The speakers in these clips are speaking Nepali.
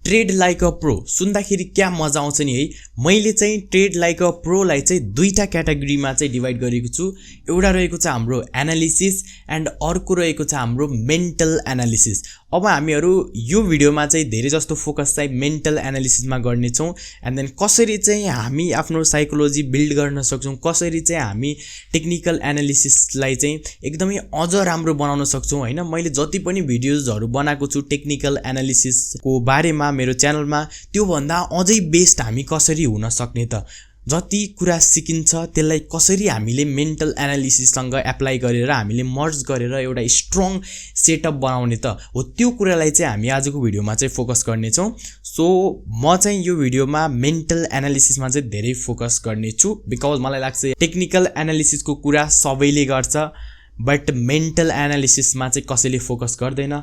ट्रेड लाइक अ प्रो सुन्दाखेरि क्या मजा आउँछ नि है। मैले चाहिँ ट्रेड लाइक अ प्रोलाई चाहिँ दुईटा क्याटेगोरीमा चाहिँ डिभाइड गरेको छु। एउटा रहेको छ हाम्रो एनालिसिस एन्ड अर्को रहेको छ हाम्रो मेन्टल एनालिसिस। अब हामीहरू यो भिडियोमा चाहिँ धेरै जस्तो फोकस चाहिँ मेन्टल एनालिसिसमा गर्नेछौँ एन्ड देन कसरी चाहिँ हामी आफ्नो साइकोलोजी बिल्ड गर्न सक्छौँ, कसरी चाहिँ हामी टेक्निकल एनालिसिसलाई चाहिँ एकदमै अझ राम्रो बनाउन सक्छौँ हैन। मैले जति पनि भिडियोजहरू बनाएको छु टेक्निकल एनालिसिसको बारेमा मेरो च्यानलमा, त्यो भन्दा अझै बेस्ट हामी कसरी हुन सक्ने त, जति कुरा सिकिन्छ त्यसलाई कसरी हामीले मेन्टल एनालिसिससँग एप्लाई गरेर हामीले मर्ज गरेर एउटा स्ट्रङ सेटअप बनाउने त हो, त्यो कुरालाई चाहिँ हामी आजको भिडियोमा चाहिँ फोकस गर्नेछौँ। सो म चाहिँ यो भिडियोमा मेन्टल एनालिसिसमा चाहिँ धेरै फोकस गर्नेछु बिकज मलाई लाग्छ टेक्निकल एनालिसिसको कुरा सबैले गर्छ बट मेन्टल एनालिसिसमा चाहिँ कसैले फोकस गर्दैन।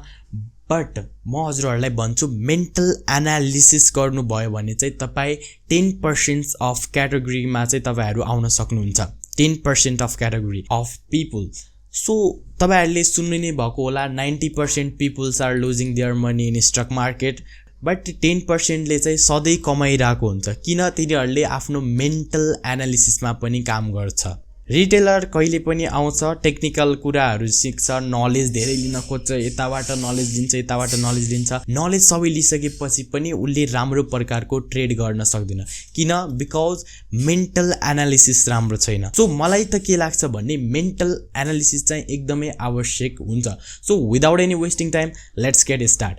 बट म हजुरहरूलाई भन्छु मेन्टल एनालिसिस गर्नुभयो भने चाहिँ तपाईँ 10% अफ क्याटेगोरीमा चाहिँ तपाईँहरू आउन सक्नुहुन्छ, 10% of category of people. So तपाईँहरूले सुन्नु नै भएको होला 90% peoples are losing their money in stock market, but 10%ले चाहिँ सधैँ कमाइरहेको हुन्छ किन तिनीहरूले आफ्नो मेन्टल एनालिसिसमा पनि काम गर्छ। रिटेलर कहिले पनि आउँछ, टेक्निकल कुराहरू सिक्छ, नलेज धेरै लिन खोज्छ, यताबाट नलेज लिन्छ यताबाट नलेज लिन्छ, नलेज सबै लिइसकेपछि पनि उसले राम्रो प्रकारको ट्रेड गर्न सक्दैन किन, बिकज मेन्टल एनालिसिस राम्रो छैन। सो मलाई त के लाग्छ भन्ने मेन्टल एनालिसिस चाहिँ एकदमै आवश्यक हुन्छ। So without any wasting time let's get start.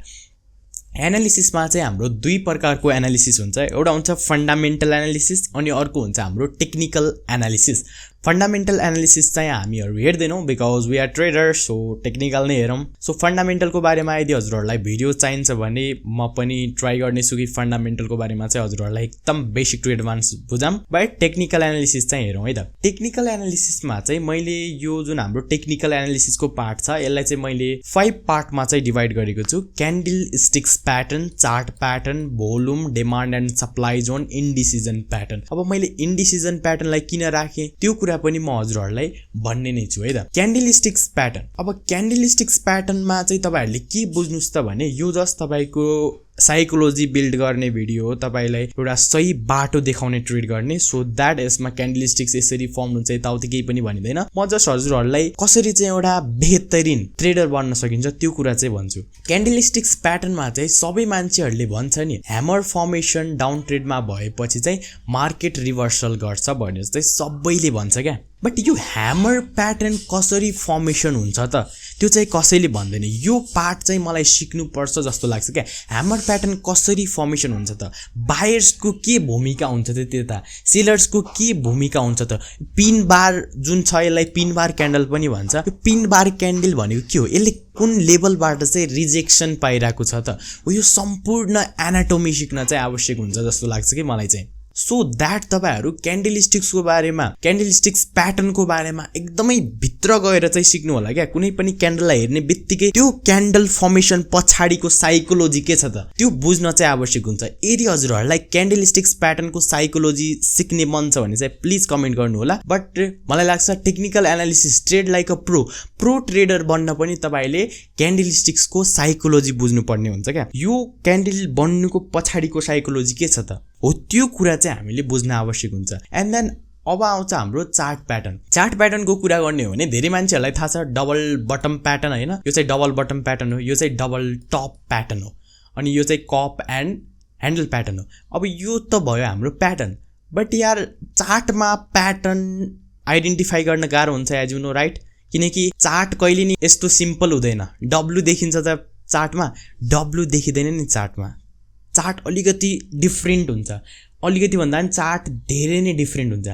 एनालिसिसमा चाहिँ हाम्रो दुई प्रकारको एनालिसिस हुन्छ, एउटा हुन्छ फन्डामेन्टल एनालिसिस अनि अर्को हुन्छ हाम्रो टेक्निकल एनालिसिस। फन्डामेन्टल एनालिसिस चाहिँ हामीहरू हेर्दैनौँ because we are traders, so technical नै हेरौँ। सो फन्डामेन्टलको बारेमा यदि हजुरहरूलाई भिडियो चाहिन्छ भने म पनि ट्राई गर्नेछु कि फन्डामेन्टलको बारेमा चाहिँ हजुरहरूलाई एकदम बेसिक टु एडभान्स बुझाऊँ, बट टेक्निकल एनालिसिस चाहिँ हेरौँ है त। टेक्निकल एनालिसिसमा चाहिँ मैले यो जुन हाम्रो टेक्निकल एनालिसिसको पार्ट छ यसलाई चाहिँ मैले 5 पार्टमा चाहिँ डिभाइड गरेको छु। Candlesticks pattern, chart pattern, volume, demand and supply zone, indecision pattern. अब मैले इन्डिसिजन प्याटर्नलाई किन राखेँ त्यो कुरा पनि म हजुरहरूलाई भन्ने नै छु है त। क्यान्डल स्टिक्स प्याटर्न, अब क्यान्डल स्टिक्स प्याटर्नमा चाहिँ तपाईँहरूले के बुझ्नुहोस् त भने यो जस्ट तपाईँको साइकोलोजी बिल्ड गर्ने भिडियो हो, तपाईँलाई एउटा सही बाटो देखाउने ट्रेड गर्ने, सो द्याट यसमा क्यान्डल स्टिक्स यसरी फर्म हुन्छ यताउति केही पनि भनिँदैन। म जस्ट हजुरहरूलाई कसरी चाहिँ एउटा बेहतरिन ट्रेडर बन्न सकिन्छ त्यो कुरा चाहिँ भन्छु। क्यान्डल स्टिक्स प्याटर्नमा चाहिँ सबै मान्छेहरूले भन्छ नि ह्यामर फर्मेसन डाउन ट्रेडमा भएपछि चाहिँ मार्केट रिभर्सल गर्छ भनेर चाहिँ सबैले भन्छ क्या, बट यो ह्यामर प्याटर्न कसरी फर्मेसन हुन्छ त त्यो चाहिँ कसैले भन्दैन। यो पार्ट चाहिँ मलाई सिक्नुपर्छ जस्तो लाग्छ क्या। ह्यामर प्याटर्न कसरी फर्मेसन हुन्छ त, बायर्सको के भूमिका हुन्छ त, त्यता सेलर्सको के भूमिका हुन्छ त, पिन बार जुन छ यसलाई पिन बार क्यान्डल पनि भन्छ। यो पिन बार क्यान्डल भनेको के हो, यसले कुन लेभलबाट चाहिँ रिजेक्सन पाइरहेको छ त, यो सम्पूर्ण एनाटोमी सिक्न चाहिँ आवश्यक हुन्छ जस्तो लाग्छ कि मलाई चाहिँ। सो द्याट तपाईँहरू क्यान्डल स्टिक्सको बारेमा, क्यान्डल स्टिक्स प्याटर्नको बारेमा एकदमै भित्र गएर चाहिँ सिक्नु होला क्या। कुनै पनि क्यान्डललाई हेर्ने बित्तिकै त्यो क्यान्डल फर्मेसन पछाडिको साइकोलोजी के छ त त्यो बुझ्न चाहिँ आवश्यक हुन्छ। यदि हजुरहरूलाई क्यान्डल स्टिक्स प्याटर्नको साइकोलोजी सिक्ने मन छ भने चाहिँ प्लिज कमेन्ट गर्नु होला। बट मलाई लाग्छ technical analysis trade like a pro trader बन्न पनि तपाईँले क्यान्डल स्टिक्सको साइकोलोजी बुझ्नुपर्ने हुन्छ क्या। यो क्यान्डल बन्नुको पछाडिको साइकोलोजी के छ त हो त्यो कुरा चाहिँ हामीले बुझ्न आवश्यक हुन्छ। एन्ड देन अब आउँछ हाम्रो चार्ट प्याटर्न। चार्ट प्याटर्नको कुरा गर्ने हो भने धेरै मान्छेहरूलाई थाहा छ डबल बटम प्याटर्न होइन, यो चाहिँ डबल बटम प्याटर्न हो, यो चाहिँ डबल टप प्याटर्न हो, अनि यो चाहिँ कप एन्ड ह्यान्डल प्याटर्न हो। अब यो त भयो हाम्रो प्याटर्न, बट यार चार्टमा प्याटर्न आइडेन्टिफाई गर्न गाह्रो हुन्छ एज यु नो राइट, किनकि चार्ट कहिले नि यस्तो सिम्पल हुँदैन। डब्लु देखिन्छ त चार्टमा, डब्लु देखिँदैन नि चार्टमा। चार्ट अलिकति डिफ्रेन्ट हुन्छ, अलिकति भन्दा पनि चार्ट धेरै नै डिफ्रेन्ट हुन्छ।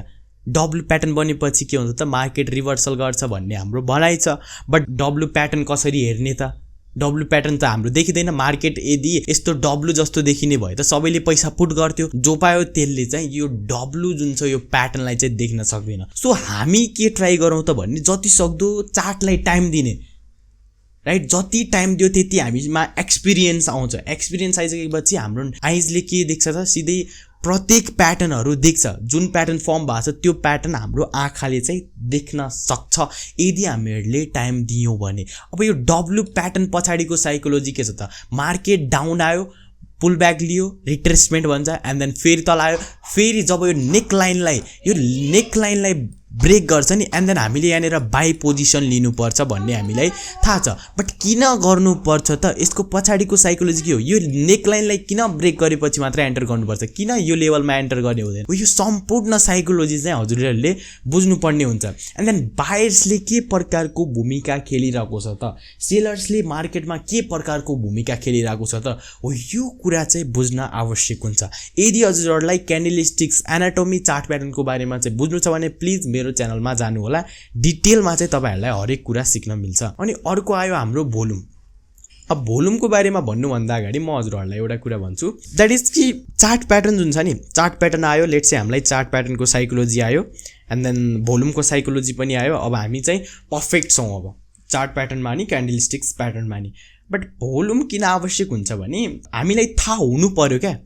डब्लु प्याटर्न बनेपछि के हुन्छ त मार्केट रिभर्सल गर्छ भन्ने हाम्रो भनाइ छ, बट डब्लु प्याटर्न कसरी हेर्ने त, डब्लु प्याटर्न त हाम्रो देखिँदैन। मार्केट यदि यस्तो डब्लु जस्तो देखिने भयो त सबैले पैसा पुट गर्थ्यो, जो पायो त्यसले चाहिँ यो डब्लु जुन छ यो प्याटर्नलाई चाहिँ देख्न सक्दैन। सो हामी के ट्राई गरौँ त भन्ने जति सक्दो चार्टलाई टाइम दिने, राइट, जति टाइम दियो त्यति हामीमा एक्सपिरियन्स आउँछ। एक्सपिरियन्स आइसकेपछि हाम्रो आइजले के देख्छ त सिधै प्रत्येक प्याटर्नहरू देख्छ, जुन प्याटर्न फर्म भएको छ त्यो प्याटर्न हाम्रो आँखाले चाहिँ देख्न सक्छ यदि हामीहरूले टाइम दियौँ भने। अब यो डब्लु प्याटर्न पछाडिको साइकोलोजी के छ त, मार्केट डाउन आयो पुल ब्याक लियो, रिट्रेसमेन्ट भन्छ, एन्ड देन फेरि तल आयो, फेरि जब यो नेक लाइनलाई ब्रेक गर्छ नि, एन्ड देन हामीले यहाँनिर बाई पोजिसन लिनुपर्छ भन्ने हामीलाई थाहा छ। बट किन गर्नुपर्छ त? यसको पछाडिको साइकोलोजी के हो? यो नेक लाइनलाई किन ब्रेक गरेपछि मात्र एन्टर गर्नुपर्छ, किन यो लेभलमा एन्टर गर्ने हुँदैन? यो सम्पूर्ण साइकोलोजी चाहिँ हजुरहरूले बुझ्नुपर्ने हुन्छ। एन्ड देन बायर्सले के प्रकारको भूमिका खेलिरहेको छ त, सेलर्सले मार्केटमा के प्रकारको भूमिका खेलिरहेको छ त, हो यो कुरा चाहिँ बुझ्न आवश्यक हुन्छ। यदि हजुरहरूलाई क्यान्डलस्टिक्स एनाटोमी चार्ट प्याटर्नको बारेमा चाहिँ बुझ्नु छ भने प्लिज मेरो च्यानलमा जानु होला, डिटेलमा चाहिँ तपाईहरुलाई हरेक कुरा सिक्न मिल्छ। अनि अर्को आयो हाम्रो भोल्युम। अब भोल्युमको बारेमा भन्नुभन्दा अगाडि म हजुरहरूलाई एउटा कुरा भन्छु, द्याट इज कि चार्ट प्याटर्न जुन छ नि, चार्ट प्याटर्न आयो, लेट्स से हामीलाई चार्ट प्याटर्नको साइकोलोजी आयो, एन्ड देन भोल्युमको साइकोलोजी पनि आयो। अब हामी चाहिँ पर्फेक्ट छौँ अब चार्ट प्याटर्नमा नि क्यान्डलस्टिक्स प्याटर्नमा नि। बट भोल्युम किन आवश्यक हुन्छ भने हामीलाई थाहा हुनु पर्यो क्या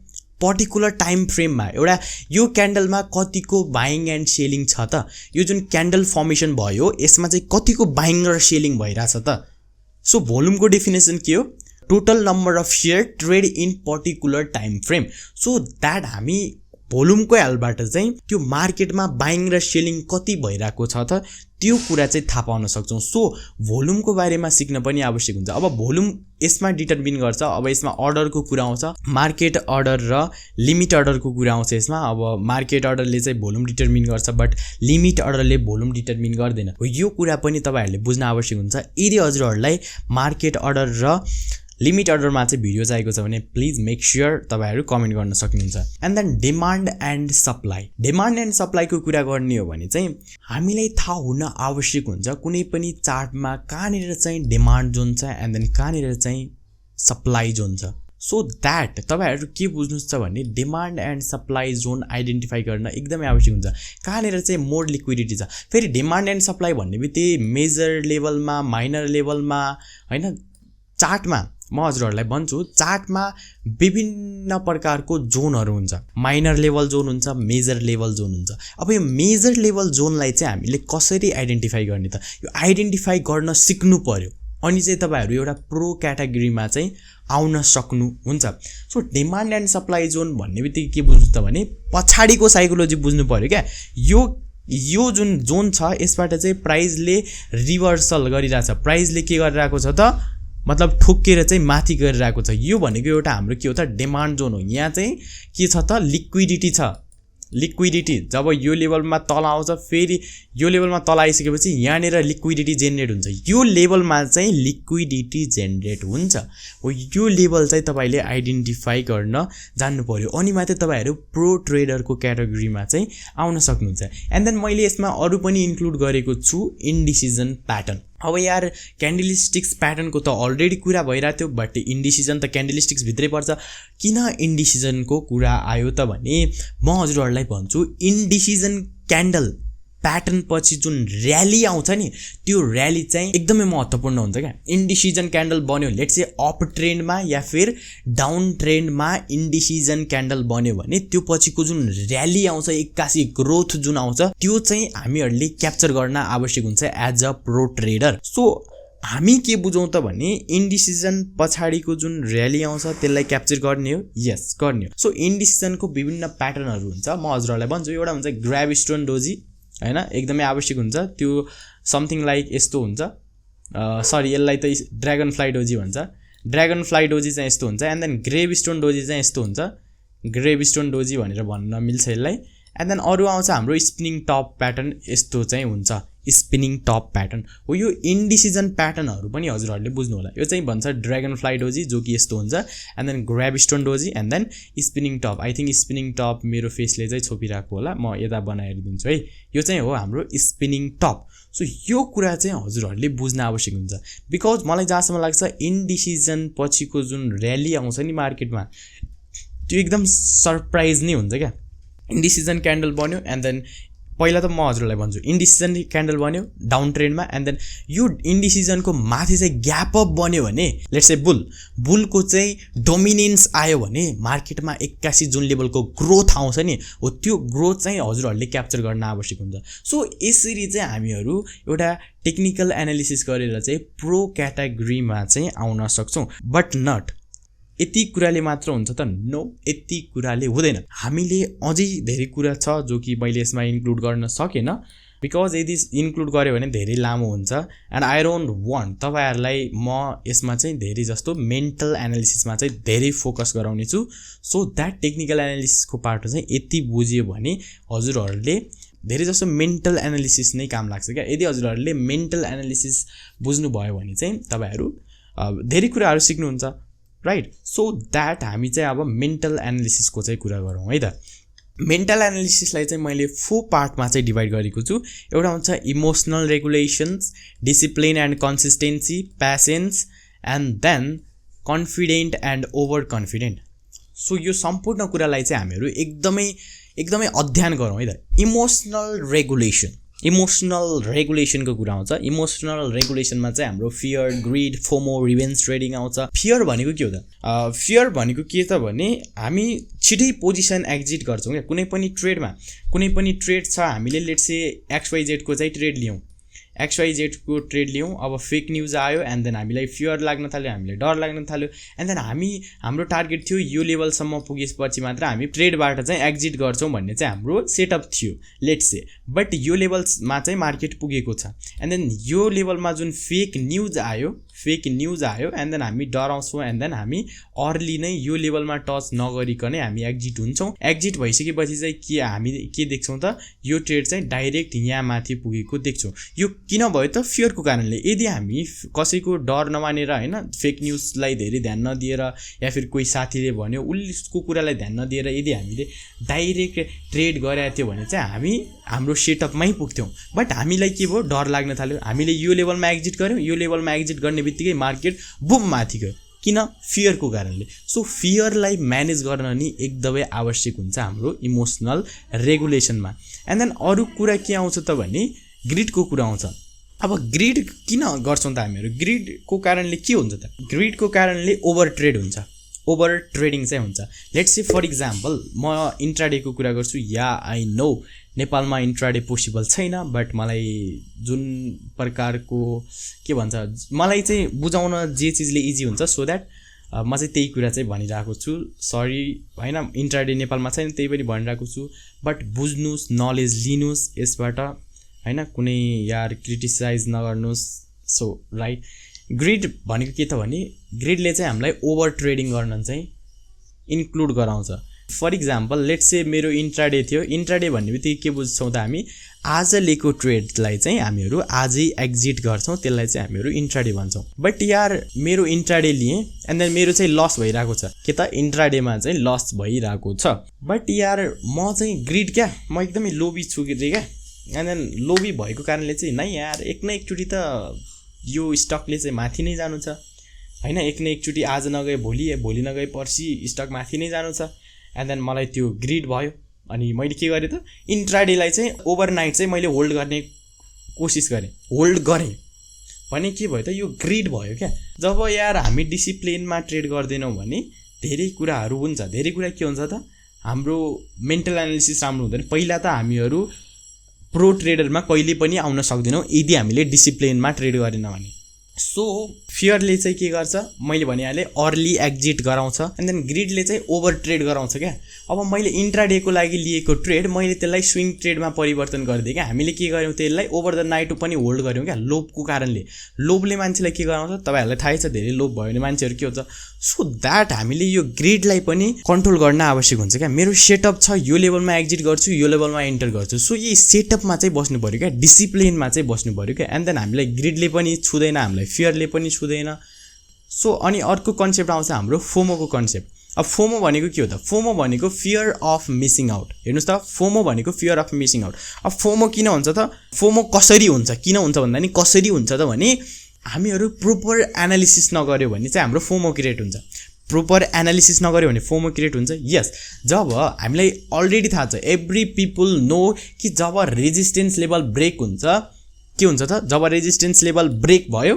पर्टिकुलर टाइम फ्रेममा एउटा यो क्यान्डलमा कतिको बाइङ एन्ड सेलिङ छ त, यो जुन क्यान्डल फर्मेसन भयो यसमा चाहिँ कतिको बाइङ र सेलिङ भइरहेछ त। सो भोल्युमको डेफिनेसन के हो? Total number of share trade in particular time frame. So that हामी भोल्युमको हेल्पबाट चाहिँ त्यो मार्केटमा बाइङ र सेलिङ कति भइरहेको छ त त्यो कुरा चाहिँ थाहा पाउन सक्छौँ। सो भोल्युमको बारेमा सिक्न पनि आवश्यक हुन्छ। अब भोल्युम यसमा डिटर्मिन गर्छ, अब यसमा अर्डरको कुरा आउँछ, मार्केट अर्डर र लिमिट अर्डरको कुरा आउँछ यसमा। अब मार्केट अर्डरले चाहिँ भोल्युम डिटर्मिन गर्छ, बट लिमिट अर्डरले भोल्युम डिटर्मिन गर्दैन। यो कुरा पनि तपाईँहरूले बुझ्न आवश्यक हुन्छ। यदि हजुरहरूलाई मार्केट अर्डर र लिमिट अर्डरमा चाहिँ भिडियो चाहिएको छ भने प्लिज मेक स्योर तपाईँहरू कमेन्ट गर्न सक्नुहुन्छ। And then demand and supply. Demand and सप्लाईको कुरा गर्ने हो भने चाहिँ हामीलाई थाहा हुन आवश्यक हुन्छ कुनै पनि चार्टमा कहाँनिर चाहिँ डिमान्ड जोन छ एन्ड देन कहाँनिर चाहिँ सप्लाई जोन छ। सो द्याट तपाईँहरू के बुझ्नुहोस् छ भने demand and supply John identify गर्न एकदमै आवश्यक हुन्छ। कहाँनिर चाहिँ मोर लिक्विडिटी छ। फेरि डिमान्ड एन्ड सप्लाई भन्ने बित्तिकै मेजर लेभलमा, माइनर लेभलमा होइन, चार्टमा म हजुरहरूलाई भन्छु चार्टमा विभिन्न प्रकारको जोनहरू हुन्छ। माइनर लेभल जोन हुन्छ, मेजर लेभल जोन हुन्छ। अब यो मेजर लेभल जोनलाई चाहिँ हामीले कसरी आइडेन्टिफाई गर्ने त? यो आइडेन्टिफाई गर्न सिक्नु पर्यो, अनि चाहिँ तपाईँहरू एउटा प्रो क्याटेगोरीमा चाहिँ आउन सक्नुहुन्छ। So demand and supply John भन्ने बित्तिकै के बुझ्नु त भने पछाडिको साइकोलोजी बुझ्नु पर्यो क्या। यो जुन जोन छ यसबाट चाहिँ प्राइसले रिभर्सल गरिरहेछ, प्राइसले के गरिरहेको छ त मतलब ठोकेर चाहिँ माथि गरिरहेको छ। यो भनेको एउटा हाम्रो के हो त डिमान्ड जोन हो। यहाँ चाहिँ के छ त लिक्विडिटी छ। लिक्विडिटी जब यो लेभलमा तल आउँछ फेरि यो लेभलमा तल आइसकेपछि यहाँनिर लिक्विडिटी जेनेरेट हुन्छ। यो लेभलमा चाहिँ लिक्विडिटी जेनेरेट हुन्छ। हो यो लेभल चाहिँ तपाईँले आइडेन्टिफाई गर्न जान्नु पर्यो, अनि मात्रै तपाईँहरू प्रो ट्रेडरको क्याटेगोरीमा चाहिँ आउन सक्नुहुन्छ। एन्ड देन मैले यसमा अरू पनि इन्क्लुड गरेको छु इन्डिसिजन प्याटर्न। अब यार क्यान्डलस्टिक्स प्याटर्नको त अलरेडी कुरा भइरहेको थियो, बट इन्डिसिजन त क्यान्डलस्टिक्स भित्रै पर्छ। किन इन्डिसिजनको कुरा आयो त भने म हजुरहरूलाई भन्छु इन्डिसिजन क्यान्डल प्याटर्न पछि जुन र्याली आउँछ नि त्यो र्याली चाहिँ एकदमै महत्त्वपूर्ण हुन्छ क्या। इन्डिसिजन क्यान्डल बन्यो लेट्स से अप ट्रेन्डमा या फिर डाउन ट्रेन्डमा इन्डिसिजन क्यान्डल बन्यो भने त्यो पछिको जुन र्याली आउँछ, एक्कासी ग्रोथ जुन आउँछ त्यो चाहिँ हामीहरूले क्याप्चर गर्न आवश्यक हुन्छ as a pro trader. So हामी के बुझौँ त भने इन्डिसिजन पछाडिको जुन र्याली आउँछ त्यसलाई क्याप्चर गर्ने हो, यस गर्ने हो। सो इन्डिसिजनको विभिन्न प्याटर्नहरू हुन्छ। म हजुरहरूलाई भन्छु एउटा हुन्छ ग्राभिस्टोन डोजी हैन, एकदमै आवश्यक हुन्छ। त्यो समथिङ लाइक यस्तो हुन्छ, सरी यसलाई त ड्र्यागन फ्लाई डोजी भन्छ। ड्र्यागन फ्लाई डोजी चाहिँ यस्तो हुन्छ। एन्ड देन ग्रेभस्टोन डोजी चाहिँ यस्तो हुन्छ। ग्रेभस्टोन डोजी भनेर भन्न मिल्छ यसलाई। एन्ड देन अरू आउँछ हाम्रो स्पिनिङ टप प्याटर्न, यस्तो चाहिँ हुन्छ स्पिनिङ टप प्याटर्न हो। यो इन्डिसिजन प्याटर्नहरू पनि हजुरहरूले बुझ्नु होला। यो चाहिँ भन्छ ड्र्यागन फ्लाई डोजी जो कि यस्तो हुन्छ, and then gravestone doji, and then spinning top. I think spinning top मेरो फेसले चाहिँ छोपिरहेको होला, म यता बनाएर दिन्छु है। यो चाहिँ हो हाम्रो स्पिनिङ टप। सो यो कुरा चाहिँ हजुरहरूले बुझ्न आवश्यक हुन्छ, बिकज मलाई जहाँसम्म लाग्छ इन्डिसिजन पछिको जुन र्याली आउँछ नि मार्केटमा त्यो एकदम सरप्राइज नै हुन्छ क्या। इन्डिसिजन क्यान्डल बन्यो, एन्ड देन पहिला त म हजुरलाई भन्छु इन्डिसिजन क्यान्डल बन्यो डाउन ट्रेन्डमा, एन्ड देन यो इन्डिसिजनको माथि चाहिँ ग्याप अप बन्यो भने लेट्स से बुलको चाहिँ डोमिनेन्स आयो भने मार्केटमा एक्कासी जुन लेभलको ग्रोथ आउँछ नि हो त्यो ग्रोथ चाहिँ हजुरहरूले क्याप्चर गर्न आवश्यक हुन्छ। सो यसरी चाहिँ हामीहरू एउटा टेक्निकल एनालिसिस गरेर चाहिँ प्रो क्याटेगोरीमा चाहिँ आउन सक्छौँ, बट नट यति कुराले मात्र हुन्छ त? नो, यति कुराले हुँदैन। हामीले अझै धेरै कुरा छ जो कि मैले यसमा इन्क्लुड गर्न सकेन, बिकज यदि इन्क्लुड गऱ्यो भने धेरै लामो हुन्छ। एन्ड आई डोन्ट वान्ट तपाईँहरूलाई म यसमा चाहिँ धेरै जस्तो मेन्टल एनालिसिसमा चाहिँ धेरै फोकस गराउने छु, सो द्याट टेक्निकल एनालिसिसको पार्ट चाहिँ यति बुझ्यो भने हजुरहरूले धेरै जस्तो मेन्टल एनालिसिस नै काम लाग्छ क्या। यदि हजुरहरूले मेन्टल एनालिसिस बुझ्नुभयो भने चाहिँ तपाईँहरू धेरै कुराहरू सिक्नुहुन्छ, राइट? सो द्याट हामी चाहिँ अब मेन्टल एनालिसिसको चाहिँ कुरा गरौँ है त। मेन्टल एनालिसिसलाई चाहिँ मैले 4 पार्टमा चाहिँ डिभाइड गरेको छु। एउटा हुन्छ emotional regulations, discipline and consistency, patience, and then confident and overconfident. So यो सम्पूर्ण कुरालाई चाहिँ हामीहरू एकदमै अध्ययन गरौँ है त। इमोसनल रेगुलेसनको कुरा आउँछ। इमोसनल रेगुलेसनमा चाहिँ हाम्रो fear, grid, FOMO, revenge trading आउँछ। फियर भनेको के हो त? फियर भनेको के त भने हामी छिटै पोजिसन एक्जिट गर्छौँ क्या। कुनै पनि ट्रेडमा कुनै पनि ट्रेड छ, हामीले लेट्स से XYZ को चाहिँ ट्रेड लियौँ, XYZ को ट्रेड लियौँ। अब फेक न्युज आयो एन्ड देन हामीलाई फियर लाग्न थाल्यो, हामीलाई डर लाग्न थाल्यो, एन्ड देन हाम्रो टार्गेट थियो यो लेभलसम्म पुगेपछि मात्र हामी ट्रेडबाट चाहिँ एक्जिट गर्छौँ भन्ने चाहिँ हाम्रो सेटअप थियो लेट्स से। बट यो लेभलमा चाहिँ मार्केट पुगेको छ, एन्ड देन यो लेभलमा जुन फेक न्युज आयो एन्ड देन हामी डराउँछौँ, एन्ड देन हामी अर्ली नै यो लेभलमा टच नगरिकनै हामी एक्जिट हुन्छौँ। एक्जिट भइसकेपछि चाहिँ हामी के देख्छौँ त? यो ट्रेड चाहिँ डाइरेक्ट यहाँ माथि पुगेको देख्छौँ। यो किन भयो त? फियरको कारणले। यदि हामी कसैको डर नमानेर होइन, फेक न्युजलाई धेरै ध्यान नदिएर, या फिर कोही साथीले भन्यो उसको कुरालाई ध्यान नदिएर यदि हामीले डाइरेक्ट ट्रेड गरेको थियो भने चाहिँ हामी हाम्रो सेटअपमै पुग्थ्यौँ। बट हामीलाई के भयो? डर लाग्न थाल्यो। हामीले यो लेभलमा एक्जिट गऱ्यौँ, यो लेभलमा एक्जिट गर्ने बित्तिकै मार्केट बुम माथि गयो। किन? फियरको कारणले। सो फियरलाई म्यानेज गर्न नि एकदमै आवश्यक हुन्छ हाम्रो इमोसनल रेगुलेसनमा। एन्ड देन अरू कुरा के आउँछ त भने ग्रिडको कुरा आउँछ। अब ग्रिड किन गर्छौँ त हामीहरू? ग्रिडको कारणले के हुन्छ त? ग्रिडको कारणले ओभर ट्रेड हुन्छ, ओभर ट्रेडिङ चाहिँ हुन्छ। लेट्स से फर इक्जाम्पल म इन्ट्राडेको कुरा गर्छु। या आई नो नेपालमा इन्ट्राडे पोसिबल छैन, बट मलाई जुन प्रकारको के भन्छ, मलाई चाहिँ बुझाउन जे चिजले इजी हुन्छ, सो द्याट म चाहिँ त्यही कुरा चाहिँ भनिरहेको छु। सरी होइन, इन्ट्राडे नेपालमा छैन त्यही पनि भनिरहेको छु, बट बुझ्नुहोस्, नलेज लिनुहोस् यसबाट होइन, कुनै यार क्रिटिसाइज नगर्नुहोस्। सो राइट, ग्रिड भनेको के त भने ग्रिडले चाहिँ हामीलाई ओभर ट्रेडिङ गर्न चाहिँ इन्क्लुड गराउँछ। फर इक्जाम्पल लेट्स से मेरो इन्ट्राडे थियो। इन्ट्राडे भन्ने बित्तिकै के बुझ्छौँ त हामी? आज लिएको ट्रेडलाई चाहिँ हामीहरू आजै एक्जिट गर्छौँ, त्यसलाई चाहिँ हामीहरू इन्ट्राडे भन्छौँ। बट यार मेरो इन्ट्राडे लिएँ एन्ड देन मेरो चाहिँ लस भइरहेको छ, के त इन्ट्राडेमा चाहिँ लस भइरहेको छ। बट यार म चाहिँ ग्रिड क्या, म एकदमै लोभी छु क्या, एन्ड देन लोभी भएको कारणले चाहिँ नै यार एक न एकचोटि त यो स्टकले चाहिँ माथि नै जानु छ होइन, एक न एकचोटि आज नगए भोलि नगए पर्सि स्टक माथि नै जानु छ। एन्ड देन मलाई त्यो ग्रिड भयो, अनि मैले के गरेँ त? इन्ट्राडेलाई चाहिँ ओभरनाइट चाहिँ मैले होल्ड गर्ने कोसिस गरेँ, होल्ड गरेँ भने के भयो त? यो ग्रिड भयो क्या। जब यार हामी डिसिप्लिनमा ट्रेड गर्दैनौँ भने धेरै कुराहरू हुन्छ। धेरै कुरा के हुन्छ त? हाम्रो मेन्टल एनालिसिस राम्रो हुँदैन। पहिला त हामीहरू प्रो ट्रेडरमा कहिले पनि आउन सक्दैनौँ यदि हामीले डिसिप्लिनमा ट्रेड गरेन भने। सो फियरले चाहिँ के गर्छ? मैले भनिहालेँ अर्ली एक्जिट गराउँछ, एन्ड देन ग्रिडले चाहिँ ओभर ट्रेड गराउँछ क्या। अब मैले इन्ट्राडेको लागि लिएको ट्रेड मैले त्यसलाई स्विङ ट्रेडमा परिवर्तन गरिदिएँ क्या। हामीले के गर्यौँ? त्यसलाई ओभर द नाइट पनि होल्ड गऱ्यौँ क्या, लोभको कारणले। लोभले मान्छेलाई के गराउँछ? तपाईँहरूलाई थाहै छ, धेरै लोभ भयो भने मान्छेहरू के हुन्छ। सो द्याट हामीले यो ग्रिडलाई पनि कन्ट्रोल गर्न आवश्यक हुन्छ क्या। मेरो सेटअप छ, यो लेभलमा एक्जिट गर्छु, यो लेभलमा इन्टर गर्छु। सो यही सेटअपमा चाहिँ बस्नु पऱ्यो क्या, डिसिप्लिनमा चाहिँ बस्नु पऱ्यो क्या। एन्ड देन हामीलाई ग्रिडले पनि छुँदैन, हामीलाई फियरले पनि छुँदैन। सो अनि अर्को कन्सेप्ट आउँछ हाम्रो फोमोको कन्सेप्ट। अब फोमो भनेको के हो त? फोमो भनेको फियर अफ मिसिङ आउट। हेर्नुहोस् त, फोमो भनेको फियर अफ मिसिङ आउट। अब फोमो किन हुन्छ त? फोमो कसरी हुन्छ? किन हुन्छ भन्दा नि कसरी हुन्छ त भने हामीहरू प्रोपर एनालिसिस नगर्यो भने चाहिँ हाम्रो फोमो क्रिएट हुन्छ। प्रोपर एनालिसिस नगर्यो भने फोमो क्रिएट हुन्छ। यस, जब हामीलाई अलरेडी थाहा छ, एभ्री पिपुल नो कि जब रेजिस्टेन्स लेभल ब्रेक हुन्छ, के हुन्छ त? जब रेजिस्टेन्स लेभल ब्रेक भयो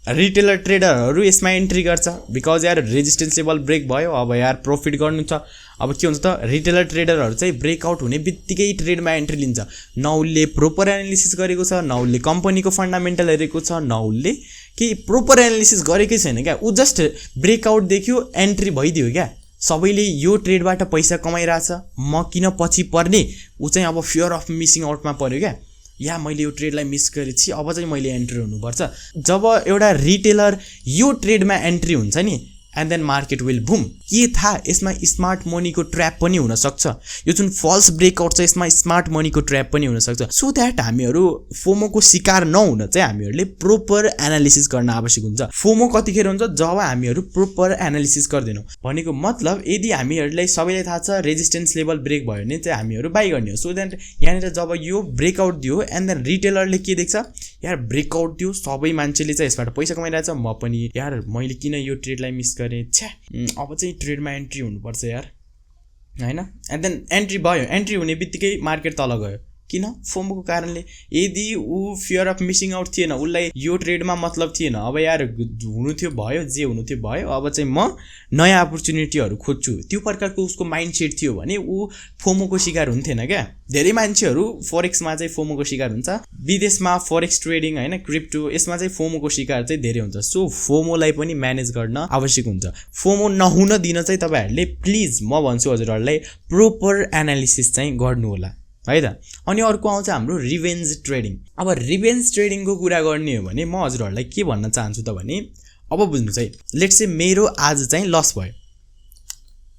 रिटेलर ट्रेडरहरू यसमा एन्ट्री गर्छ बिकज यार रेजिस्टेन्स लेभल ब्रेक भयो, अब यार प्रफिट गर्नु छ। अब के हुन्छ त, रिटेलर ट्रेडरहरू चाहिँ ब्रेकआउट हुने बित्तिकै ट्रेडमा एन्ट्री लिन्छ। न उसले प्रोपर एनालिसिस गरेको छ, न उसले कम्पनीको फन्डामेन्टल हेरेको छ, न उसले केही प्रोपर एनालिसिस गरेकै छैन क्या। ऊ जस्ट ब्रेकआउट देख्यो, एन्ट्री भइदियो क्या। सबैले यो ट्रेडबाट पैसा कमाइरहेछ, म किन पछि पर्ने, ऊ चाहिँ अब फियर अफ मिसिङ आउटमा पर्यो क्या। या मैले यो ट्रेडलाई मिस गरेपछि अब चाहिँ मैले एन्ट्री हुनुपर्छ। जब एउटा रिटेलर यो ट्रेडमा एन्ट्री हुन्छ नि, and then market will boom. के थाहा, यसमा स्मार्ट मनीको ट्र्याप पनि हुनसक्छ। यो जुन फल्स ब्रेकआउट छ यसमा स्मार्ट मनीको ट्र्याप पनि हुनसक्छ। सो द्याट हामीहरू फोमोको शिकार नहुन चाहिँ हामीहरूले प्रोपर एनालिसिस गर्न आवश्यक हुन्छ। फोमो कतिखेर हुन्छ, जब हामीहरू प्रोपर एनालिसिस गर्दैनौँ। भनेको मतलब यदि हामीहरूलाई सबैलाई थाहा छ रेजिस्टेन्स लेभल ब्रेक भयो भने चाहिँ हामीहरू बाई गर्ने हो। सो द्याट यहाँनिर जब यो ब्रेकआउट दियो एन्ड देन रिटेलरले के देख्छ, यार ब्रेकआउट दियो, सबै मान्छेले चाहिँ यसबाट पैसा कमाइरहेछ, म पनि यार मैले किन यो ट्रेडलाई मिस गरेँ, छ्या अब चाहिँ ट्रेडमा एन्ट्री हुनुपर्छ यार, होइन। एन्ड देन एन्ट्री भयो, एन्ट्री हुने बित्तिकै मार्केट तल गयो। किन? फोमोको कारणले। यदि ऊ फियर अफ मिसिङ आउट थिएन, उसलाई यो ट्रेडमा मतलब थिएन, अब यार हुनु थियो भयो, जे हुनु थियो भयो, अब चाहिँ म नयाँ अपर्च्युनिटीहरू खोज्छु, त्यो प्रकारको उसको माइन्ड सेट थियो भने ऊ फोमोको शिकार हुन्थेन क्या। धेरै मान्छेहरू फरेक्समा चाहिँ फोमोको शिकार हुन्छ, विदेशमा फरेक्स ट्रेडिङ होइन, क्रिप्टो, यसमा चाहिँ फोमोको शिकार चाहिँ धेरै हुन्छ। सो फोमोलाई पनि म्यानेज गर्न आवश्यक हुन्छ। फोमो नहुन दिन चाहिँ तपाईँहरूले प्लिज म भन्छु हजुरहरूलाई प्रोपर एनालिसिस चाहिँ गर्नु होला है त। अनि अर्को आउँछ हाम्रो रिभेन्ज ट्रेडिङ। अब रिभेन्ज ट्रेडिङको कुरा गर्ने हो भने म हजुरहरूलाई के भन्न चाहन्छु त भने, अब बुझ्नुहोस् है, लेट्स से मेरो आज चाहिँ लस भयो,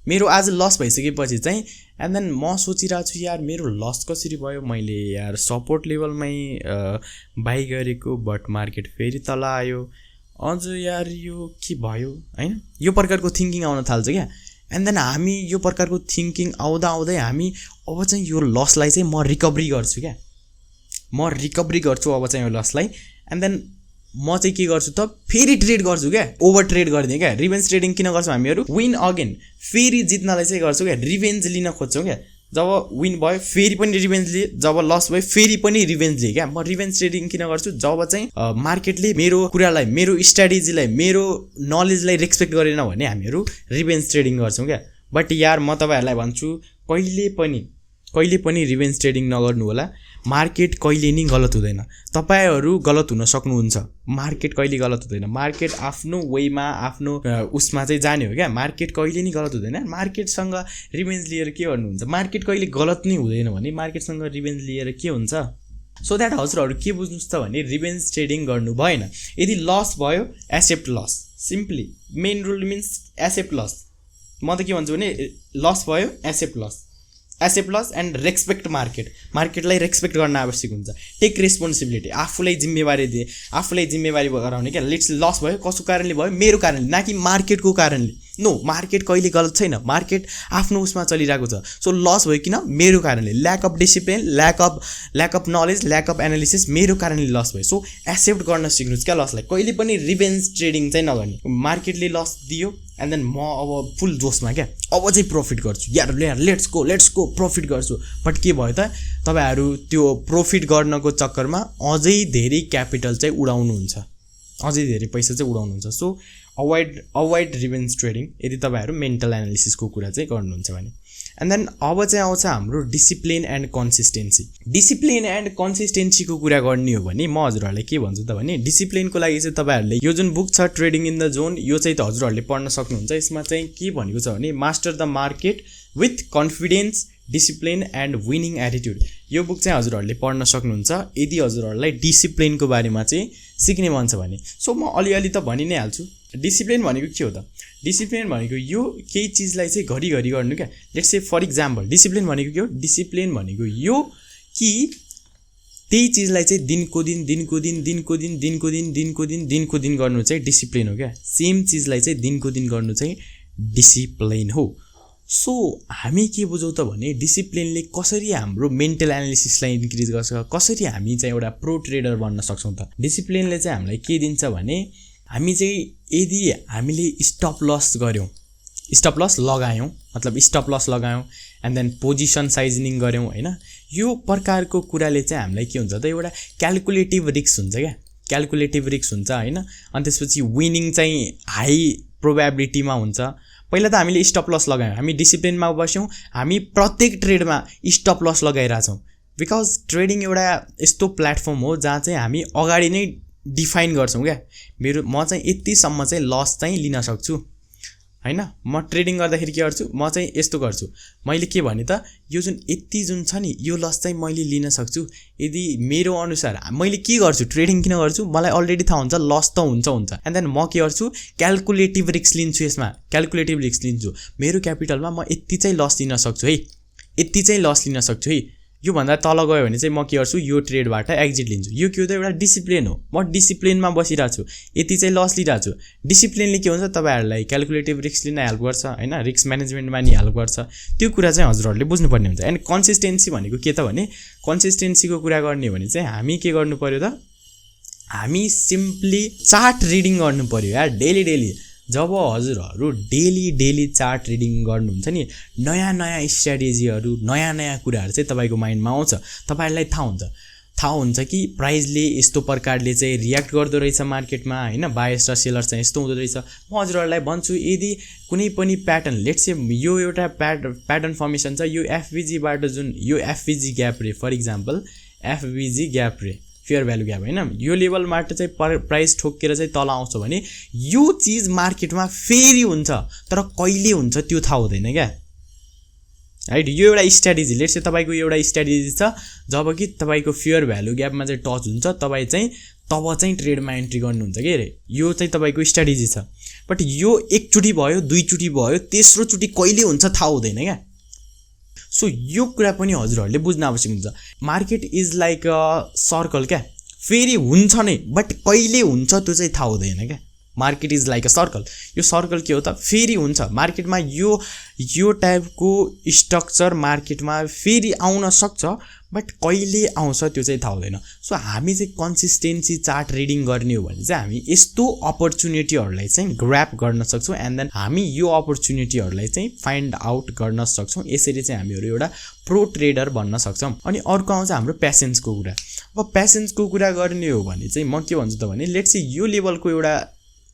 मेरो आज लस भइसकेपछि चाहिँ एन्ड देन म सोचिरहेको छु यार मेरो लस कसरी भयो, मैले यार सपोर्ट लेभलमै बाई गरेको बट मार्केट फेरि तल आयो, अझ यार यो के भयो होइन, यो प्रकारको थिङ्किङ आउन थाल्छ क्या। एन्ड देन हामी यो प्रकारको थिङ्किङ आउँदा आउँदै हामी अब चाहिँ यो लसलाई चाहिँ म रिकभरी गर्छु क्या, म रिकभरी गर्छु अब चाहिँ यो लसलाई। एन्ड देन म चाहिँ के गर्छु त, फेरि ट्रेड गर्छु क्या, ओभर ट्रेड गरिदिएँ क्या। रिभेन्ज ट्रेडिङ किन गर्छौँ हामीहरू, विन अगेन, फेरि जित्नलाई चाहिँ गर्छौँ क्या, रिभेन्ज लिन खोज्छौँ क्या। जब विन भयो फेरि पनि रिभेन्ज लिए, जब लस भयो फेरि पनि रिभेन्ज लिए क्या। म रिभेन्ज ट्रेडिङ किन गर्छु, जब चाहिँ मार्केटले मेरो कुरालाई, मेरो स्ट्राटेजीलाई, मेरो नलेजलाई रेस्पेक्ट गरेन भने हामीहरू रिभेन्ज ट्रेडिङ गर्छौँ क्या। बट यार म तपाईँहरूलाई भन्छु कहिले पनि रिभेन्ज ट्रेडिङ नगर्नु होला। मार्केट कहिले नि गलत हुँदैन, तपाईँहरू गलत हुन सक्नुहुन्छ, मार्केट कहिले गलत हुँदैन। मार्केट आफ्नो वेमा आफ्नो उसमा चाहिँ जाने हो क्या, मार्केट कहिले नि गलत हुँदैन। मार्केटसँग रिभेन्ज लिएर के गर्नुहुन्छ, मार्केट कहिले गलत नै हुँदैन भने मार्केटसँग रिभेन्ज लिएर के हुन्छ। सो द्याट हजुरहरू के बुझ्नुहोस् त भने रिभेन्ज ट्रेडिङ गर्नु भएन। यदि लस भयो accept loss, simply main rule means accept loss. म त के भन्छु भने लस भयो एक्सेप्ट लस एन्ड रेस्पेक्ट मार्केटलाई रेस्पेक्ट गर्न आवश्यक हुन्छ। टेक रेस्पोन्सिबिलिटी, आफूलाई जिम्मेवारी गराउने क्या। लेट्स लस भयो, कसको कारणले भयो, मेरो कारणले, न कि मार्केटको कारणले। नो, मार्केट कहिले गलत छैन, मार्केट आफ्नो उसमा चलिरहेको छ। सो लस भयो किन, मेरो कारणले, lack of discipline, lack of knowledge, lack of analysis, मेरो कारणले लस भयो। सो एक्सेप्ट गर्न सिक्नुहोस् क्या लसलाई। कहिले पनि रिभेन्ज ट्रेडिङ चाहिँ नगर्ने। मार्केटले लस दियो एन्ड देन म अब फुल जोसमा क्या, अब चाहिँ प्रफिट गर्छु यार, लेट्स गो प्रफिट गर्छु। बट के भयो त, तपाईँहरू त्यो प्रफिट गर्नको चक्करमा अझै धेरै क्यापिटल चाहिँ उडाउनुहुन्छ, अझै धेरै पैसा चाहिँ उडाउनुहुन्छ। सो अवोइड रिभेन्ज ट्रेडिङ यदि तपाईँहरू मेन्टल एनालिसिसको कुरा चाहिँ गर्नुहुन्छ भने। एन्ड देन अब चाहिँ आउँछ हाम्रो discipline and consistency. Discipline and कन्सिस्टेन्सीको कुरा गर्ने हो भने म हजुरहरूलाई के भन्छु त भने, डिसिप्लिनको लागि चाहिँ तपाईँहरूले यो जुन बुक छ ट्रेडिङ इन द जोन, यो चाहिँ त हजुरहरूले पढ्न सक्नुहुन्छ। यसमा चाहिँ के भनेको छ भने, master the market with confidence, discipline and winning attitude. यो बुक चाहिँ हजुरहरूले पढ्न सक्नुहुन्छ यदि हजुरहरूलाई डिसिप्लिनको बारेमा चाहिँ सिक्ने मन छ भने। सो म अलिअलि त भनि नै हाल्छु। डिसिप्लिन भनेको के हो त, डिसिप्लिन भनेको यो केही चिजलाई चाहिँ घरिघरि गर्नु क्या। Let's say for example discipline भनेको के हो, डिसिप्लिन भनेको यो कि त्यही चिजलाई चाहिँ दिनको दिन गर्नु चाहिँ डिसिप्लिन हो क्या। सेम चिजलाई चाहिँ दिनको दिन गर्नु चाहिँ डिसिप्लिन हो। सो हामी के बुझौँ त भने, डिसिप्लिनले कसरी हाम्रो मेन्टल एनालिसिसलाई इन्क्रिज गर्छ, कसरी हामी चाहिँ एउटा प्रो ट्रेडर बन्न सक्छौँ त। डिसिप्लिनले चाहिँ हामीलाई के दिन्छ भने, हामी चाहिँ यदि हामीले स्टप लस लगायौँ, मतलब स्टप लस लगायौँ एन्ड देन पोजिसन साइजनिङ गऱ्यौँ होइन, यो प्रकारको कुराले चाहिँ हामीलाई के हुन्छ त, एउटा क्यालकुलेटिभ रिस्क हुन्छ क्या। क्यालकुलेटिभ रिस्क हुन्छ हैन। अनि त्यसपछि विनिङ चाहिँ हाई प्रोबेबिलिटीमा हुन्छ। पहिला त हामीले स्टप लस लगायौँ, हामी डिसिप्लिनमा बस्यौँ, हामी प्रत्येक ट्रेडमा स्टप लस लगाइरहेछौँ। बिकज ट्रेडिङ एउटा यस्तो प्लेटफर्म हो जहाँ चाहिँ हामी अगाडि नै डिफाइन गर्छौँ क्या, म चाहिँ यतिसम्म चाहिँ लस चाहिँ लिन सक्छु हैन। म ट्रेडिङ गर्दाखेरि के गर्छु, म चाहिँ यस्तो गर्छु, मैले के भने त यो यति जुन छ नि यो लस चाहिँ मैले लिन सक्छु। यदि मेरो अनुसार मैले के गर्छु, ट्रेडिङ किन गर्छु, मलाई अलरेडी थाहा हुन्छ लस त हुन्छ। एन्ड देन म के गर्छु, क्यालकुलेटिभ रिस्क लिन्छु। यसमा क्यालकुलेटिभ रिस्क लिन्छु, मेरो क्यापिटलमा म यति चाहिँ लस लिन सक्छु है, यति चाहिँ लस लिन सक्छु है। योभन्दा तल गयो भने चाहिँ म के गर्छु, यो ट्रेडबाट एक्जिट लिन्छु। यो के हो त एउटा डिसिप्लिन हो, म डिसिप्लिनमा बसिरहेको छु, यति चाहिँ लस लिइरहेको छु। डिसिप्लिनले के हुन्छ, तपाईँहरूलाई क्यालकुलेटिभ रिस्क लिन हेल्प गर्छ हैन, रिस्क म्यानेजमेन्टमा नि हेल्प गर्छ। त्यो कुरा चाहिँ हजुरहरूले बुझ्नुपर्ने हुन्छ। एन्ड कन्सिस्टेन्सी भनेको के त भने, कन्सिस्टेन्सीको कुरा गर्ने हो भने चाहिँ हामी के गर्नु पर्यो त, हामी सिम्पली चार्ट रिडिङ गर्नु पर्यो यार, डेली। जब हजुरहरू डेली चार्ट रिडिङ गर्नुहुन्छ नि, नयाँ स्ट्र्याटेजीहरू, नयाँ कुराहरू चाहिँ तपाईँको माइन्डमा आउँछ। तपाईँहरूलाई थाहा हुन्छ कि प्राइजले यस्तो प्रकारले चाहिँ रियाक्ट गर्दो रहेछ मार्केटमा हैन, बायर्स र सेलर चाहिँ यस्तो हुँदो रहेछ। म हजुरहरूलाई भन्छु, यदि कुनै पनि प्याटर्न, लेट्स से यो एउटा प्याटर्न फर्मेसन छ, यो एफभिजीबाट जुन यो एफभिजी ग्याप रे, फर इक्जाम्पल एफभिजी ग्याप रे, फेयर भ्यालु ग्याप हैन, यो लेभलबाट चाहिँ प्राइस ठोकेर चाहिँ तल आउँछ भने यो चिज मार्केटमा फेरि हुन्छ, तर कहिले हुन्छ त्यो थाहा हुँदैन क्या राइट। यो एउटा स्ट्र्याटेजी, लेट्स से तपाईँको एउटा स्ट्र्याटेजी छ, जब कि तपाईँको फेयर भ्यालु ग्यापमा चाहिँ टच हुन्छ, तपाईँ चाहिँ तब चाहिँ ट्रेडमा एन्ट्री गर्नुहुन्छ के अरे, यो चाहिँ तपाईँको स्ट्र्याटेजी छ। बट यो एकचोटि भयो, दुईचोटि भयो, तेस्रोचोटि कहिले हुन्छ थाहा हुँदैन क्या। सो यो कुरा पनि हजुरहरूले बुझ्न आवश्यक हुन्छ। Market is like a circle क्या, फेरि हुन्छ नै, बट कहिले हुन्छ त्यो चाहिँ थाहा हुँदैन क्या। Market is like a circle, यो सर्कल के हो त, फेरि हुन्छ मार्केटमा। यो टाइपको स्ट्रक्चर मार्केटमा फेरि आउन सक्छ, बट कहिले आउँछ त्यो चाहिँ थाहा हुँदैन। सो हामी चाहिँ कन्सिस्टेन्सी चार्ट रिडिङ गर्ने हो भने चाहिँ हामी यस्तो अपर्च्युनिटीहरूलाई चाहिँ ग्र्याब गर्न सक्छौँ। एन्ड देन हामी यो अपर्च्युनिटीहरूलाई चाहिँ फाइन्ड आउट गर्न सक्छौँ। यसरी चाहिँ हामीहरू एउटा प्रो ट्रेडर बन्न सक्छौँ। अनि अर्को आउँछ हाम्रो पेसेन्सको कुरा। अब पेसेन्सको कुरा गर्ने हो भने चाहिँ म के भन्छु त भने, लेट्स से यो लेभलको एउटा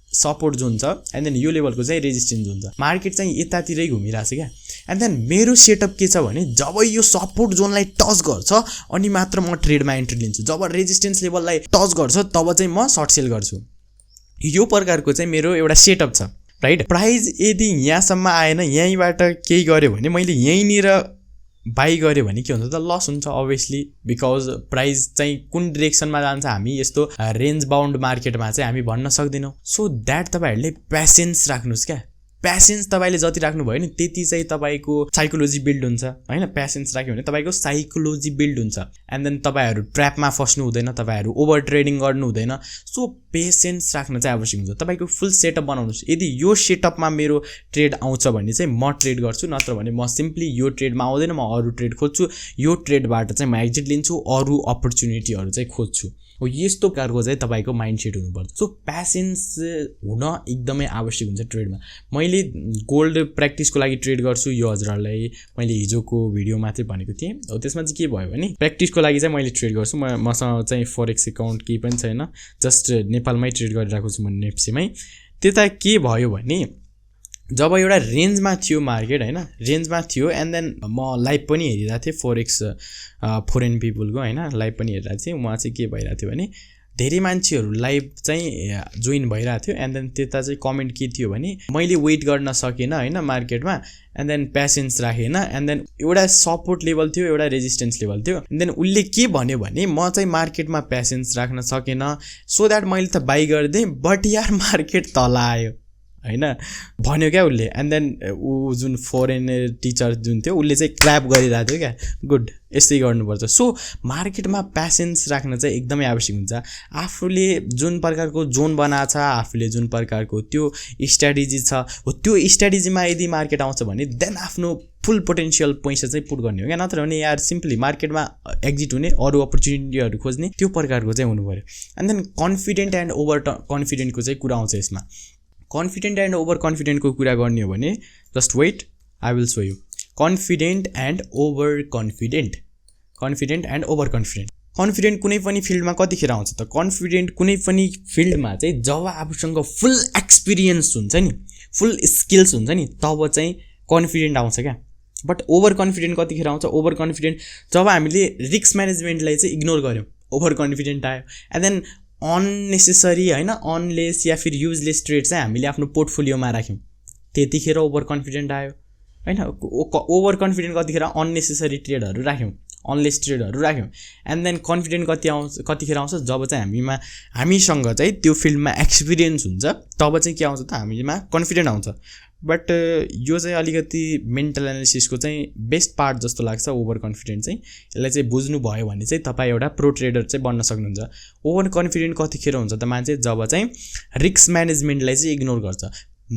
सपोर्ट जोन छ, एन्ड देन यो लेभलको चाहिँ रेजिस्टेन्स जोन छ। मार्केट चाहिँ यतातिरै घुमिरहेको छ क्या। एन्ड देन मेरो सेटअप के छ भने, जब यो सपोर्ट जोनलाई टच गर्छ अनि मात्र म ट्रेडमा एन्ट्री लिन्छु, जब रेजिस्टेन्स लेभललाई टच गर्छ तब चाहिँ म सर्ट सेल गर्छु। यो प्रकारको चाहिँ मेरो एउटा सेटअप छ राइट। प्राइस यदि यहाँसम्म आएन, यहीँबाट केही गर्यो भने, मैले यहीँनिर बाई गऱ्यो भने के हुन्छ त, लस हुन्छ अभियसली। बिकज प्राइस चाहिँ कुन डिरेक्सनमा जान्छ हामी यस्तो रेन्ज बााउन्ड मार्केटमा चाहिँ हामी भन्न सक्दैनौँ। सो द्याट तपाईँहरूले पेसेन्स राख्नुहोस् क्या। पेसेन्स तपाईँले जति राख्नुभयो नि त्यति चाहिँ तपाईँको साइकोलोजी बिल्ड हुन्छ हैन। पेसेन्स राख्यो भने तपाईँको साइकोलोजी बिल्ड हुन्छ। एन्ड देन तपाईँहरू ट्र्यापमा फस्नु हुँदैन, तपाईँहरू ओभर ट्रेडिङ गर्नु हुँदैन। सो पेसेन्स राख्न चाहिँ आवश्यक हुन्छ। तपाईँको फुल सेटअप बनाउनुहोस्। यदि यो सेटअपमा मेरो ट्रेड आउँछ भने चाहिँ म ट्रेड गर्छु, नत्र भने म सिम्पली यो ट्रेडमा आउँदैन, म अरू ट्रेड खोज्छु, यो ट्रेडबाट चाहिँ म एक्जिट लिन्छु, अरू अपर्च्युनिटीहरू चाहिँ खोज्छु। हो यस्तो प्रकारको चाहिँ तपाईँको माइन्ड सेट हुनुपर्छ। सो पेसेन्स हुन एकदमै आवश्यक हुन्छ ट्रेडमा। मैले गोल्ड प्र्याक्टिसको लागि ट्रेड गर्छु, यो हजुरहरूलाई मैले हिजोको भिडियोमा चाहिँ भनेको थिएँ। हो त्यसमा चाहिँ के भयो भने, प्र्याक्टिसको लागि चाहिँ मैले ट्रेड गर्छु। मसँग चाहिँ फरेक्स एकाउन्ट केही पनि छैन, जस्ट नेपालमै ट्रेड गरिरहेको छु म नेप्सीमै। त्यता के भयो भने, जब एउटा रेन्जमा थियो मार्केट हैन, रेन्जमा थियो, एन्ड देन म लाइभ पनि हेरिरहेको थिएँ फरेक्स फरेन पिपुलको हैन, लाइभ पनि हेरिरहेको थिएँ। उहाँ चाहिँ के भइरहेको थियो भने, धेरै मान्छेहरू लाइभ चाहिँ जोइन भइरहेको थियो। एन्ड देन त्यता चाहिँ कमेन्ट के थियो भने, मैले वेट गर्न सकेन हैन मार्केटमा, एन्ड देन पेसेन्स राखेन, एन्ड देन एउटा सपोर्ट लेभल थियो, एउटा रेजिस्टेन्स लेभल थियो। एन्ड देन उसले के भन्यो भने, म चाहिँ मार्केटमा पेसेन्स राख्न सकेन, सो द्याट मैले त बाई गरिदिएँ, बट यार मार्केट तल आयो हैन भन्यो क्या उसले। एन्ड देन ऊ जुन फरेन टिचर जुन थियो उसले चाहिँ क्ल्याप गरिरहेको थियो क्या, गुड यस्तै गर्नुपर्छ। सो मार्केटमा पेसेन्स राख्न चाहिँ एकदमै आवश्यक हुन्छ। आफूले जुन प्रकारको जोन बनाएको छ, आफूले जुन प्रकारको त्यो स्ट्र्याटेजी छ, हो त्यो स्ट्र्याटेजीमा यदि मार्केट आउँछ भने देन आफ्नो फुल पोटेन्सियल पैसा चाहिँ पुट गर्ने हो क्या। नत्र भने यार सिम्पली मार्केटमा एक्जिट हुने, अरू अपर्च्युनिटीहरू खोज्ने, त्यो प्रकारको चाहिँ हुनु पऱ्यो। And then confident and over कन्फिडेन्टको चाहिँ कुरा आउँछ यसमा। कन्फिडेन्ट एन्ड ओभर कन्फिडेन्टको कुरा गर्ने हो भने, just wait, I will show you. Confident and overconfident, confident and overconfident. Confident कुनै पनि फिल्डमा कतिखेर आउँछ त कन्फिडेन्ट कुनै पनि फिल्डमा चाहिँ जब आफूसँग फुल एक्सपिरियन्स हुन्छ नि फुल स्किल्स हुन्छ नि तब चाहिँ कन्फिडेन्ट आउँछ क्या बट ओभर कन्फिडेन्ट कतिखेर आउँछ ओभर कन्फिडेन्ट जब हामीले रिस्क म्यानेजमेन्टलाई चाहिँ इग्नोर गऱ्यौँ ओभर कन्फिडेन्ट आयो एन्ड देन अननेसेसरी होइन अनलेस या फिर युजलेस ट्रेड चाहिँ हामीले आफ्नो पोर्टफोलियोमा राख्यौँ त्यतिखेर ओभर कन्फिडेन्ट आयो होइन ओभर कन्फिडेन्ट कतिखेर अननेसेसरी ट्रेडहरू राख्यौँ अनलेस ट्रेडहरू राख्यौँ एन्ड देन कन्फिडेन्ट कतिखेर आउँछ जब चाहिँ हामीसँग चाहिँ त्यो फिल्डमा एक्सपिरियन्स हुन्छ तब चाहिँ के आउँछ त हामीमा कन्फिडेन्ट आउँछ बट यो चाहिँ अलिकति मेन्टल एनालिसिसको चाहिँ बेस्ट पार्ट जस्तो लाग्छ ओभर कन्फिडेन्ट चाहिँ यसलाई चाहिँ बुझ्नु भयो भने चाहिँ तपाईँ एउटा प्रो ट्रेडर चाहिँ बन्न सक्नुहुन्छ ओभर कन्फिडेन्ट कतिखेर हुन्छ त मान्छे जब चाहिँ रिस्क म्यानेजमेन्टलाई चाहिँ इग्नोर गर्छ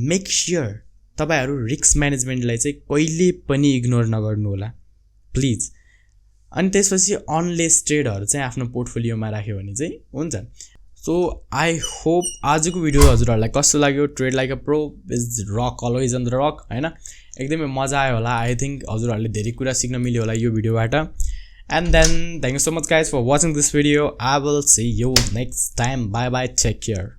मेक स्योर तपाईहरू रिस्क म्यानेजमेन्टलाई चाहिँ कहिले पनि इग्नोर नगर्नु होला प्लिज अनि त्यसपछि अनलेस ट्रेडहरू चाहिँ आफ्नो पोर्टफोलियोमा राख्यो भने चाहिँ हुन्छ सो आई होप आजको भिडियो हजुरहरूलाई कस्तो लाग्यो trade like a pro is rock always on the rock होइन एकदमै मजा आयो होला आई थिङ्क हजुरहरूले धेरै कुरा सिक्न मिल्यो होला यो भिडियोबाट and then thank you so much guys for watching this video I will see you next time bye bye take care